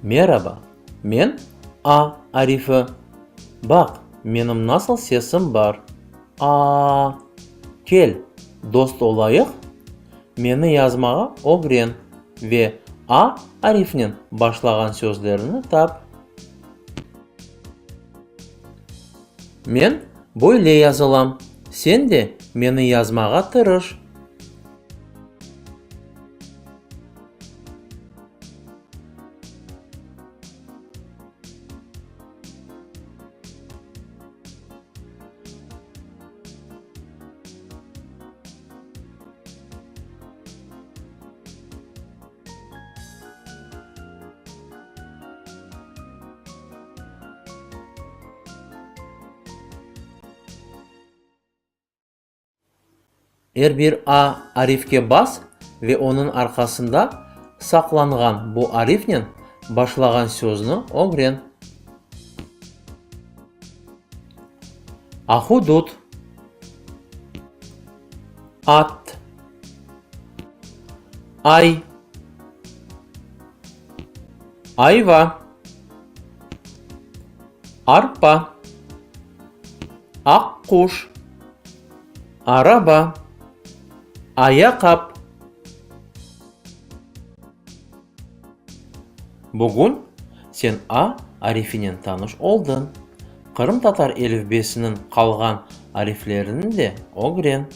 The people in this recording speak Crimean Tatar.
Meraba, men A arifi. Baq, menim nasıl sesim bar. A-a-a! Kel, dost olayıq? Meni yazmağa ögren ve A arifinen başlağan sözlerni tap. Men böyle yazılam, sen de meni yazmağa tırış. Er bir A arifke bas ve onıñ arqasında saqlanğan bu arifnen başlağan sözni ögren. Ahudut. At. Ay. Ayva. Arpa. Aqquş. Araba. Ayaqap. Bugün sen A arifinen tanış oldıñ. Qırımtatar elifbesiniñ qalğan ariflerini de ögren.